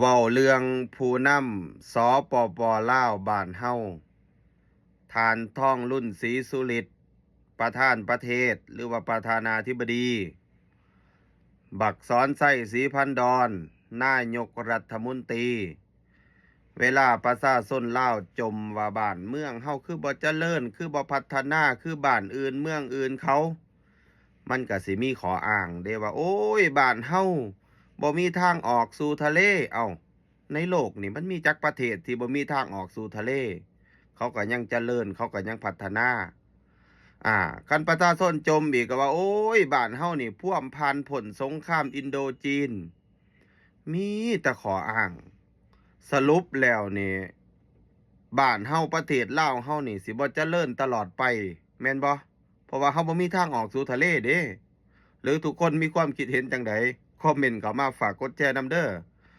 ເວົ້າເລື່ອງຜູ້ນຳ ສປປ ລາວ ບ້ານເຮົາ ທ່ານ ທອງລຸນ ສີສຸລິດ ປະທານປະເທດ ຫຼືວ່າປະທານາທິບໍດີ, ບັກ ສອນໄຊ ສີພັນດອນ ນາຍົກລັດຖະມົນຕີ. ເວລາປະຊາຊົນລາວຈົ່ມວ່າ ບ້ານເມືອງເຮົາຄືບໍ່ຈະເລີນ, ຄືບໍ່ພັດທະນາ ຄືບ້ານອື່ນເມືອງອື່ນເຂົາ, ມັນກະຊິມີຂໍ້ອ້າງເດ້ວ່າ ໂອ້ຍ ບ້ານເຮົາບໍ່ມີທາງອອກສູ່ທະເລ. ເອົ້າ, ໃນໂລກນີ້ມັນມີຈັກປະເທດທີ່ບໍ່ມີທາງອອກສູ່ທະເລ? ເຂົາກໍຍັງຈະເລີນ, ເຂົາກໍຍັງພັດທະນາ. ອາ, ຄັນປະຊາຊົນຈົ່ມອີກກໍວ່າ ໂອ້ຍ ບ້ານເຮົານີ້ພວມຜ່ານພົ້ນສົງຄາມອິນໂດຈີນ, ມີແຕ່ຂໍ້ອ້າງ. ສະຫຼຸບແລ້ວນີ້ ບ້ານເຮົາ ປະເທດລາວເຮົານີ້ ຊິບໍ່ຈະເລີນຕະຫຼອດໄປ ແມ່ນບໍ່? ເພາະວ່າເຮົາບໍ່ມີທາງອອກສູ່ທະເລເດ້. ຫຼືທຸກຄົນມີຄວາມຄິດເຫັນຈັ່ງໃດ? ຄອມເມັນເຂົ້າມາ, ຝາກກົດແຊນຳເດີ້.